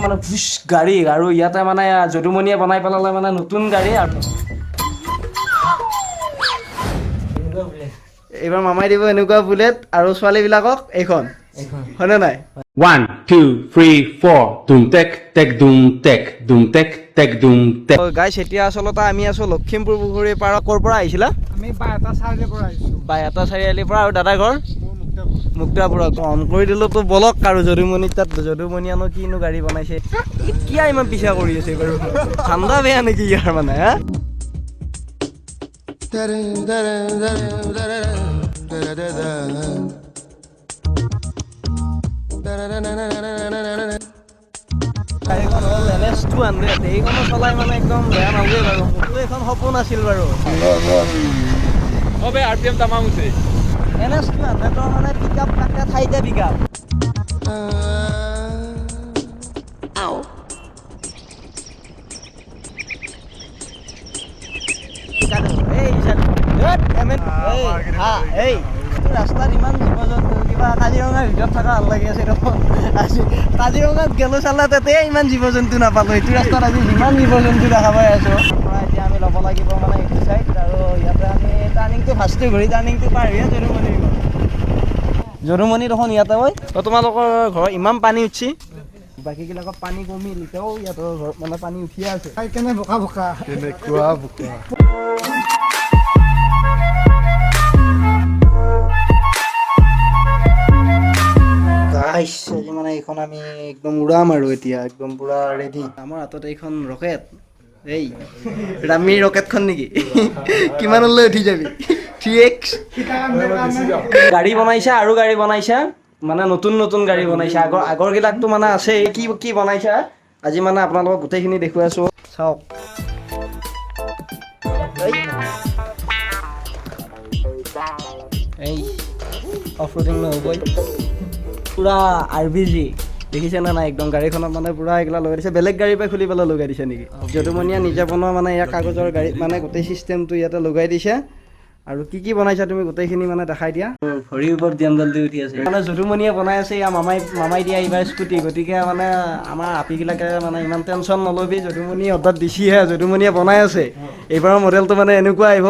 মানে ভুচ গাড়ী আৰু ইয়াতে মানে যদুমণিয়ে বনাই পেলালে মানে নতুন গাড়ী। আৰু এইবাৰ মামাই দিব এনেকুৱা বুলেট আৰু ছোৱালীবিলাকক এইখন, হয়নে নাই? 1, 2, 3, 4. Dum tek tek dum tek dum tek tek dum tek. গাইছ, এতিয়া আচলতে আমি আছো লখিমপুৰ পুখুৰীৰ পাৰত। ক'ৰ পৰা আহিছিলা? আমি বাইহাটা চাৰিআলিৰ পৰা আহিছোঁ। বাইহাটা চাৰিআলিৰ পৰা। আৰু দাদা ঘৰ? মোৰ মুক্তাপুৰ। মুক্তাপুৰত। অন কৰি দিলো তো, বলক। আৰু যদুমণিক তাত যদুমণিয়ানো কিনো গাড়ী বনাইছে? ই কিয় ইমান পিছা কৰি আছে বাৰু? ঠাণ্ডা বেয়া নেকি ইয়াৰ মানে? হা, গাড়ীখন হ'ল NS 200। এইখনো চলাই মানে একদম বেয়া নালাগে বাৰু। মোৰতো এইখন সপোন আছিল বাৰু। অ বে, আৰপিএম তামাম হৈছে। NS 200ৰ মানে পিক আপ থাকে ঠাইতে পিক আপ। এই ৰাস্তাত ইমান জীৱ জন্তু, কিবা কাজিৰঙাৰ ভিতৰত থকা ভাল লাগি আছে দেখোন। আজি কাজিৰঙাত গ'লো চালা, তাতে ইমান জীৱ জন্তু নাপালো। এইটো ৰাস্তাত আজি যিমান জীৱ জন্তু দেখা পাই আছো। পৰা এতিয়া আমি ল'ব লাগিব মানে এইটো চাইড আৰু ইয়াতে আমি টাৰ্ণিংটো ফাৰ্ষ্টটো ঘূৰি টাৰ্ণিংটো পাৰ হৈয়ে যদুমণি। যদুমণি দেখোন ইয়াতে। ঐ, তোমালোকৰ ঘৰত ইমান পানী উঠছি, বাকীবিলাকত পানী কমিল, এতিয়াও ইয়াতৰ ঘৰত মানে পানী উঠিয়ে আছে। কেনে বোকা বোকা। কেনেকুৱা বোকা! গাইছ, আজি মানে এইখন আমি একদম উৰাম আৰু এতিয়া একদম পুৰা ৰেডি। আমাৰ হাতত এইখন ৰকেট। এই ৰামীৰ ৰকেটখন নেকি? কিমানলৈ উঠি যাবি? 3x। গাড়ী বনাইছা আৰু গাড়ী বনাইছা, মানে নতুন নতুন গাড়ী বনাইছা। আগৰবিলাকতো মানে আছেই। কি কি বনাইছা আজি মানে আপোনালোকক গোটেইখিনি দেখুৱাই আছো, চাওক। এই অফ ৰোডিং নহ'বই। পুৰা RPG দেখিছে নে নাই? একদম গাড়ীখনত মানে পুৰা এইগিলা লগাই দিছে। বেলেগ গাড়ীৰ পৰা খুলি পেলাই লগাই দিছে নেকি? যদুমণিয়া নিজে বনোৱা মানে ইয়াৰ কাগজৰ গাড়ীত মানে গোটেই চিষ্টেমটো ইয়াতে লগাই দিছে। আৰু কি কি বনাইছা তুমি গোটেইখিনি মানে দেখাই দিয়া। ভৰিৰ ওপৰত জ্ঞানডাল দি উঠি আছে। মানে যদুমণিয়ে বনাই আছে ইয়াৰ মামাই দিয়া এইবাৰ স্কুটি। গতিকে মানে আমাৰ আপিবিলাকে মানে ইমান টেনশ্যন নল'বি, যদুমণি অৰ্ডাৰ দিছিহে, যদুমণিয়ে বনাই আছে। এইবাৰৰ মডেলটো মানে এনেকুৱা আহিব।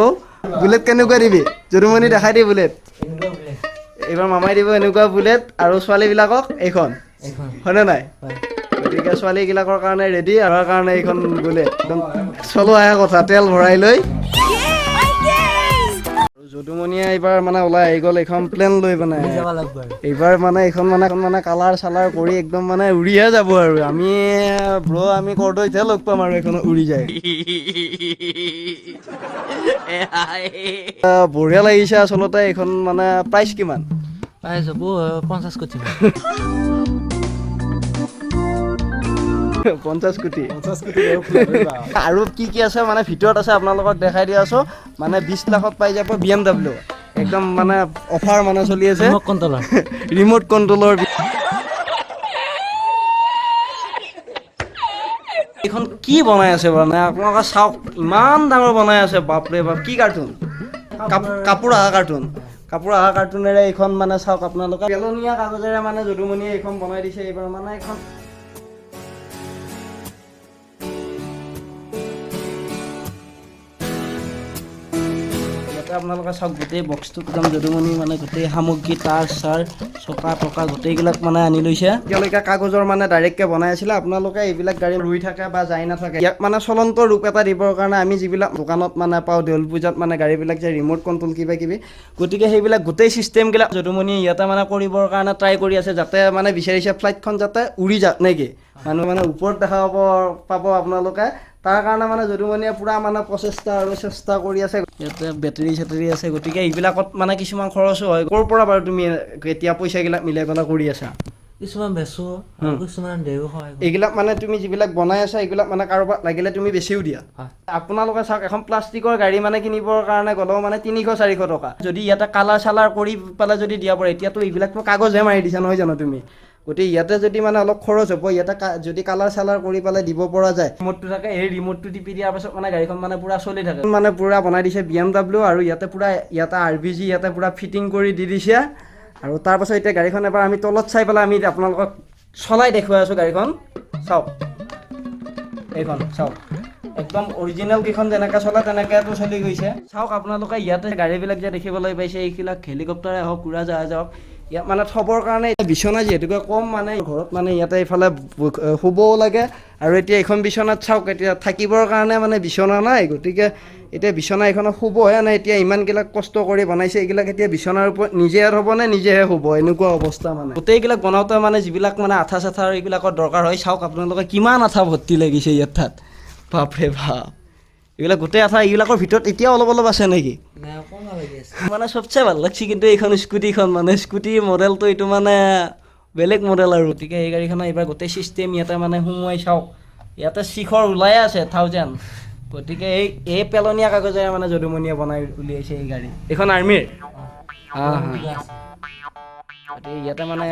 বুলেট কেনেকুৱা দিবি যদুমণি? দেখাই দি বুলেট। এইবাৰ মামাই দিব এনেকুৱা বুলেট আৰু ছোৱালীবিলাকক এইখন, হয়নে নাই? গতিকে ছোৱালীবিলাকৰ কাৰণে ৰেডি আৰু কাৰণে এইখন বুলেট একদম চলোৱাহে কথা, তেল ভৰাই লৈ। আৰু যদুমণিয়ে এইবাৰ মানে ওলাই আহি গ'ল এইখন প্লেন লৈ মানে। এইবাৰ মানে এইখন মানে এখন মানে কালাৰ চালাৰ কৰি একদম মানে উৰিহে যাব। আৰু আমি ব্ৰ, আমি কৰ্দৈতহে লগ পাম আৰু এইখন উৰি যায়। বঢ়িয়া লাগিছে আচলতে। এইখন মানে প্ৰাইচ কিমান? পাই যাব 50 কোটি। 50 কোটি। 50 কোটি। আৰু কি কি আছে মানে ভিতৰত আছে, আপোনালোকক দেখাই দি আছো। মানে 20 লাখত পাই যাব BMW, একদম মানে অফাৰ মানে চলি আছে। ৰিম'ট কণ্ট্ৰলৰ। ৰিম'ট কণ্ট্ৰলৰ। এইখন কি বনাই আছে মানে আপোনালোকে চাওক, ইমান ডাঙৰ বনাই আছে, বাপৰে বাপ! কি কাৰ্টুন? কাপোৰ অহা কাৰ্টুন। কাপোৰ অহা কাৰ্টুনেৰে এইখন মানে চাওক আপোনালোকে, পেলনীয়া কাগজেৰে মানে যদুমণিয়ে এইখন বনাই দিছে। এইবাৰ মানে এইখন ইয়াতে আপোনালোকে চাওক, গোটেই বক্সটোত একদম যদুমণি মানে গোটেই সামগ্ৰী, তাঁৰ চাৰ, চকা টকা গোটেইবিলাক মানে আনি লৈছে। এতিয়ালৈকে কাগজৰ মানে ডাইৰেক্টকৈ বনাই আছিলে। আপোনালোকে এইবিলাক গাড়ী ৰুই থাকে বা যাই নাথাকে, ইয়াক মানে চলন্ত ৰূপ এটা দিবৰ কাৰণে আমি যিবিলাক দোকানত মানে পাওঁ দেউল পূজাত মানে গাড়ীবিলাক যে ৰিম'ট কণ্ট্ৰল কিবা কিবি, গতিকে সেইবিলাক গোটেই চিষ্টেমবিলাক যদুমণিয়ে ইয়াতে মানে কৰিবৰ কাৰণে ট্ৰাই কৰি আছে, যাতে মানে বিচাৰিছে ফ্লাইটখন যাতে উৰি যাওক নেকি, মানুহ মানে ওপৰত দেখা পাব পাব আপোনালোকে। তাৰ কাৰণে মানে যদুমণিয়ে পূৰা মানে প্ৰচেষ্টা আৰু চেষ্টা কৰি আছে। ইয়াতে বেটেৰী চেটেৰী আছে, গতিকে এইবিলাকত মানে কিছুমান খৰচো হয়। ক'ৰ পৰা বাৰু তুমি এতিয়া পইচাবিলাক মিলাই পেলাই কৰি আছা? কিছুমান বেচো আৰু কিছুমান দেও সহায় কৰোঁ। এইবিলাক মানে তুমি যিবিলাক বনাই আছা, এইবিলাক মানে কাৰোবাক লাগিলে তুমি বেছিও দিয়া? হয়। আপোনালোকে চাওক, এখন প্লাষ্টিকৰ গাড়ী মানে কিনিবৰ কাৰণে গ'লেও মানে 300-400 টকা। যদি ইয়াতে কালাৰ চালাৰ কৰি পেলাই যদি দিয়া পৰে, এতিয়াতো এইবিলাকতো কাগজহে মাৰি দিছা নহয় জানো তুমি? গতিকে ইয়াতে যদি মানে অলপ খৰচ হ'ব, ইয়াতে যদি কালাৰ চালাৰ কৰি পেলাই দিব পৰা যায়। ৰিম'টটো থাকে, এই ৰিম'টটো টিপি দিয়াৰ পাছত মানে গাড়ীখন মানে পূৰা চলি থাকে। মানে পূৰা বনাই দিছে BMW আৰু ইয়াতে পূৰা ইয়াতে RPG ইয়াতে পূৰা ফিটিং কৰি দি দিছে। আৰু তাৰপাছত এতিয়া গাড়ীখন এবাৰ আমি তলত চাই পেলাই আমি আপোনালোকক চলাই দেখুৱাই আছোঁ গাড়ীখন। চাওক, এইখন চাওক, একদম অৰিজিনেল কেইখন যেনেকৈ চলে তেনেকৈতো চলি গৈছে। চাওক আপোনালোকে ইয়াতে গাড়ীবিলাক যে দেখিবলৈ পাইছে, এইবিলাক হেলিকপ্টাৰে হওক, উৰাজাহাজ হওক, ইয়াত মানে থ'বৰ কাৰণে বিচনা যিহেতুকে কম, মানে ঘৰত মানে ইয়াতে এইফালে শুবও লাগে। আৰু এতিয়া এইখন বিচনাত চাওক, এতিয়া থাকিবৰ কাৰণে মানে বিচনা নাই, গতিকে এতিয়া বিচনা এইখনত শুবহে নাই। এতিয়া ইমানবিলাক কষ্ট কৰি বনাইছে, এইবিলাক এতিয়া বিচনাৰ ওপৰত নিজে হ'ব নে নিজেহে শুব, এনেকুৱা অৱস্থা। মানে গোটেইবিলাক বনাওঁতে মানে যিবিলাক মানে আঠা চাঠাৰ এইবিলাকৰ দৰকাৰ হয়, চাওক আপোনালোকে কিমান আঠা ভৰ্তি লাগিছে ইয়াত তাত। বাপৰে বাপ, এইবিলাক গোটেই আঠা এইবিলাকৰ ভিতৰত এতিয়াও অলপ অলপ আছে নেকি? নাই, অকণমান লাগি আছে। মানে চবচে ভাল লাগছে কিন্তু এইখন স্কুটিখন, মানে স্কুটি মডেলটো এইটো মানে বেলেগ মডেল আৰু। গতিকে এই গাড়ীখনৰ এইবাৰ গোটেই চিষ্টেম ইয়াতে মানে সোমোৱাই চাওক, ইয়াতে শিখৰ ওলাই আছে 1000। গতিকে এই পেলনীয়া কাগজেৰে মানে যদুমণিয়ে বনাই উলিয়াইছে এই গাড়ী। এইখন আৰ্মিৰ। হা হা। গতিকে ইয়াতে মানে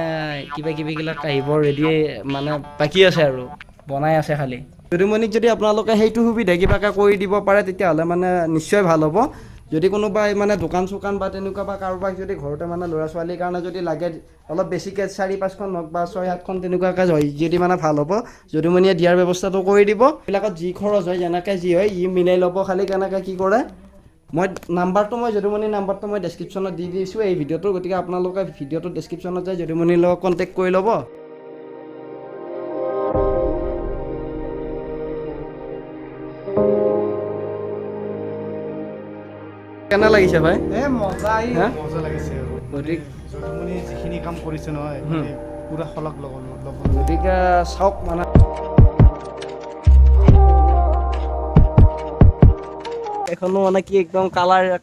কিবা কিবিবিলাক আহিব ৰেডি, মানে বাকী আছে আৰু বনাই আছে খালি। যদুমণিক যদি আপোনালোকে সেইটো সুবিধা কিবাকৈ কৰি দিব পাৰে, তেতিয়াহ'লে মানে নিশ্চয় ভাল হ'ব। যদি কোনোবাই মানে দোকান চোকান বা তেনেকুৱা বা কাৰোবাক যদি ঘৰতে মানে ল'ৰা ছোৱালীৰ কাৰণে যদি লাগে অলপ বেছিকৈ 4-5খন হওক বা 6-7খন তেনেকুৱাকৈ হয় যদি মানে ভাল হ'ব, যদুমণিয়ে দিয়াৰ ব্যৱস্থাটো কৰি দিব। এইবিলাকত যি খৰচ হয় যেনেকৈ যি হয় ই মিলাই ল'ব, খালি কেনেকৈ কি কৰে। মই নাম্বাৰটো, মই যদুমণিৰ নাম্বাৰটো মই ডেছক্ৰিপশ্যনত দি দিছোঁ এই ভিডিঅ'টোৰ, গতিকে আপোনালোকে ভিডিঅ'টোৰ ডেছক্ৰিপশ্যনত যাই যদুমণিৰ লগত কণ্টেক্ট কৰি ল'ব। কেনে লাগিছে ভাই? এ মজা, এই হা? মজা লাগিছে আৰু। গতিকে যদুমণি যিখিনি কাম কৰিছে নহয়, মানে পুৰা শলাগ ল'ব ল'ব। গতিকে চাওক, মানে এইখনো মানে কি একদম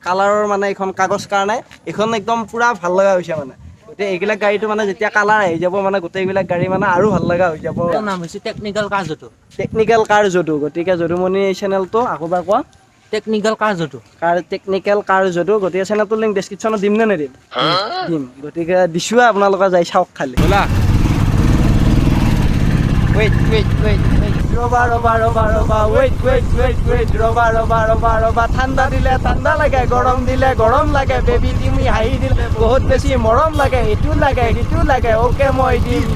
কালাৰৰ মানে এইখন কাগজ কাৰণে এইখন একদম পুৰা ভাল লগা হৈছে। মানে গতিকে এইবিলাক গাড়ীটো মানে যেতিয়া কালাৰ আহি যাব, মানে গোটেইবিলাক গাড়ী মানে আৰু ভাল লগা হৈ যাব। এইটোৰ নাম হৈছে টেকনিকেল কাৰ যদু। টেকনিকেল কাৰ যদু। গতিকে যদুমণি চেনেলটো আকৌবাৰ কোৱা। টেকনিকেল কাৰ যদু। কাৰ টেকনিকেল কাৰ যদু। গতিকে চেনেলটোৰ লিংক ডেছক্ৰিপশ্যনত দিম নে নিদিম? দিম। গতিকে দিছোৱে, আপোনালোকে যাই চাওক খালি। ৱেইট ৱেইট ৱেইট, ৰ'বা ৰ'বা ৰ'বা ৰ'বা, ৱেইট ৱেইট ৱেইট ৱেইট, ৰ'বা ৰ'বা ৰ'বা ৰ'বা। ঠাণ্ডা দিলে ঠাণ্ডা লাগে, গৰম দিলে গৰম লাগে, বেবী তুমি হাঁহি দিলে বহুত বেছি মৰম লাগে, ইটো লাগে সিটো লাগে, অ'কে মই দিম।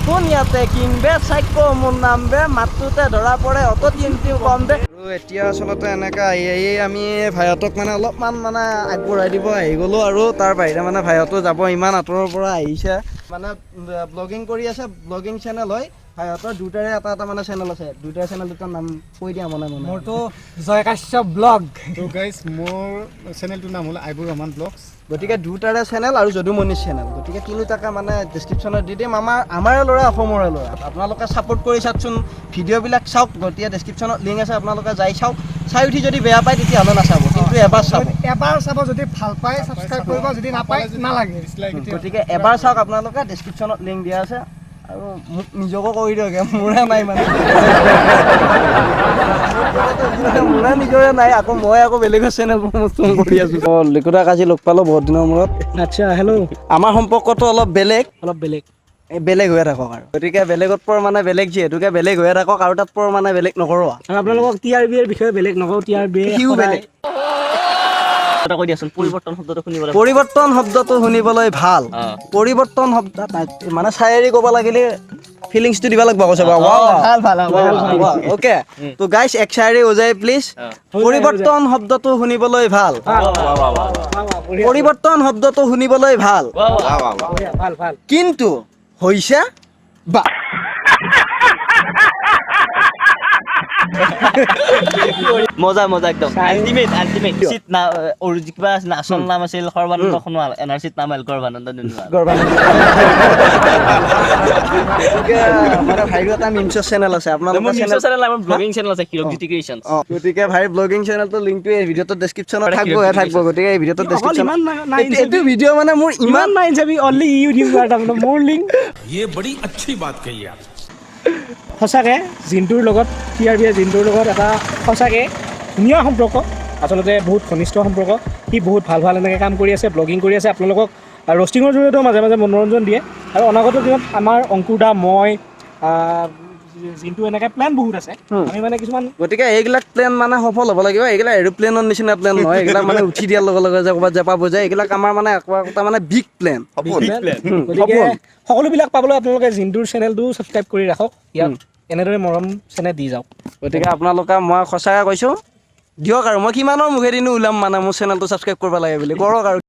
কোন ইয়াতে কিনবে চাইকো মোৰ নাম বে, মাতটোতে ধৰা পৰে অত কিন্তু কম দে। আৰু এতিয়া আচলতে এনেকৈ আহি আহি আমি ভাইহঁতক মানে অলপমান মানে আগবঢ়াই দিব আহি গ'লোঁ আৰু তাৰ বাহিৰে মানে ভাইহঁতো যাব, ইমান আঁতৰৰ পৰা আহিছে। মানে ব্লগিং কৰি আছে, ব্লগিং চেনেল হয় ভাইহঁতৰ দুটাৰে, এটা এটা মানে চেনেল আছে, দুটাৰে চেনেল দুটাৰ নাম কৈ দিয়া মনে মনে। মোৰটো জয় কাশ্যপ ব্লগ। তো গাইজ, মোৰ চেনেলটোৰ নাম হ'ল আইবুৰ ৰহমান ব্লগছ। গতিকে দুটাৰে চেনেল আৰু যদুমণিৰ চেনেল, গতিকে তিনিটাকে মানে ডেছক্ৰিপশ্যনত দি দিম। আমাৰে ল'ৰা, অসমৰে ল'ৰা, আপোনালোকে ছাপোৰ্ট কৰি চাওকচোন, ভিডিঅ'বিলাক চাওক। গতিকে ডেছক্ৰিপশ্যনত লিংক আছে, আপোনালোকে যাই চাওক। চাই উঠি যদি বেয়া পায় তেতিয়াহ'লে নাচাব, কিন্তু এবাৰ চাব। এবাৰ চাব, যদি ভাল পায় ছাবস্ক্ৰাইব কৰিব, যদি নাপায় নালাগে। গতিকে এবাৰ চাওক আপোনালোকে, ডেছক্ৰিপশ্যনত লিংক দিয়া আছে। আৰু মোক নিজকো কৰি দিয়ক, মোৰে নাই মানে, মোৰে নিজৰে নাই, আকৌ মই আকৌ বেলেগৰ চেনেল প্ৰমোচন কৰি আছোঁ। অঁ, লিকুদাক আজি লগ পালোঁ বহুত দিনৰ মূৰত। আচ্ছা, হেল্ল'। আমাৰ সম্পৰ্কটো অলপ বেলেগ। অলপ বেলেগ। এই বেলেগ হৈয়ে থাকক আৰু। গতিকে বেলেগত পৰ মানে বেলেগ, যিহেতুকে বেলেগ হৈয়ে থাকক আৰু তাত পৰ মানে বেলেগ নকৰোঁ। আৰু আপোনালোকক টি আৰ বি এৰ বিষয়ে বেলেগ নকওঁ, টি আৰ বি সিও বেলেগ। এটা কৈ দিয়াচোন, পৰিৱৰ্তন শব্দটো শুনিবলৈ। পৰিৱৰ্তন শব্দটো শুনিবলৈ ভাল। পৰিৱৰ্তন শব্দ মানে চায়েৰী ক'ব লাগিলে ফিলিংছটো দিব লাগিব। কৈছে ভাল ভাল। অ'কে, তো গাইছ, এক চায়েৰী হৈ যায় প্লিজ। পৰিৱৰ্তন শব্দটো শুনিবলৈ ভাল, পৰিৱৰ্তন শব্দটো শুনিবলৈ ভাল, ভাল ভাল, কিন্তু হৈছে বা মজা মজা, একদম আল্টিমেট আল্টিমেট। চিত না কিবা আছিল, আচল নাম আছিল সৰ্বানন্দ সোণোৱাল, এন আৰ চিত নাম আছিল গৰ্ভানন্দ সোণোৱাল। মানে ভাইৰো এটা মিমছৰ চেনেল আছে, আপোনালোকৰ চেনেল চেনেল, আমাৰ ব্লগিং চেনেল আছে হিৰকজ্যোতি ক্ৰিয়েচনছ। গতিকে ভাইৰ ব্লগিং চেনেলটোৰ লিংকটো এই ভিডিঅ'টোৰ ডেছক্ৰিপশ্যনত থাকবহে থাকব। গতিকে এই ভিডিঅ'টোৰ ডেছক্ৰিপশ্যন, এইটো ভিডিঅ' মানে মোৰ ইমান নাই যাবি, অনলি ইউটিউবাৰ তাৰমানে মোৰ লিংক। ये बड़ी अच्छी बात कही आप। সঁচাকৈ জিন্টুৰ লগত, টি আৰ বি জিন্টুৰ লগত এটা সঁচাকৈ ধুনীয়া সম্পৰ্ক, আচলতে বহুত ঘনিষ্ঠ সম্পৰ্ক। সি বহুত ভাল ভাল এনেকৈ কাম কৰি আছে, ব্লগিং কৰি আছে, আপোনালোকক ৰষ্টিঙৰ জৰিয়তেও মাজে মাজে মনোৰঞ্জন দিয়ে। আৰু অনাগত দিনত আমাৰ অংকুৰ দা, মই, জিন্টু এনেকৈ প্লেন বহুত আছে। আমি মানে কিছুমান গতিকে এইবিলাক প্লেন মানে সফল হ'ব লাগিব। এইবিলাক এৰোপ্লেনৰ নিচিনা প্লেন নহয়, এইবিলাক মানে উঠি দিয়াৰ লগে লগে যে ক'ৰবাত যে পাব যায়, এইবিলাক আমাৰ মানে একো মানে বিগ প্লেন। গতিকে সকলোবিলাক পাবলৈ আপোনালোকে জিন্টুৰ চেনেলটো ছাবস্ক্ৰাইব কৰি ৰাখক। ইয়াত এনেদৰে মৰম চেনেহ দি যাওক। গতিকে আপোনালোকে, মই সঁচাকৈ কৈছোঁ, দিয়ক আৰু। মই কিমানৰ মুখেদিনো ওলাম, মানে মোৰ চেনেলটো ছাবস্ক্ৰাইব কৰিব লাগে বুলি, কৰক আৰু।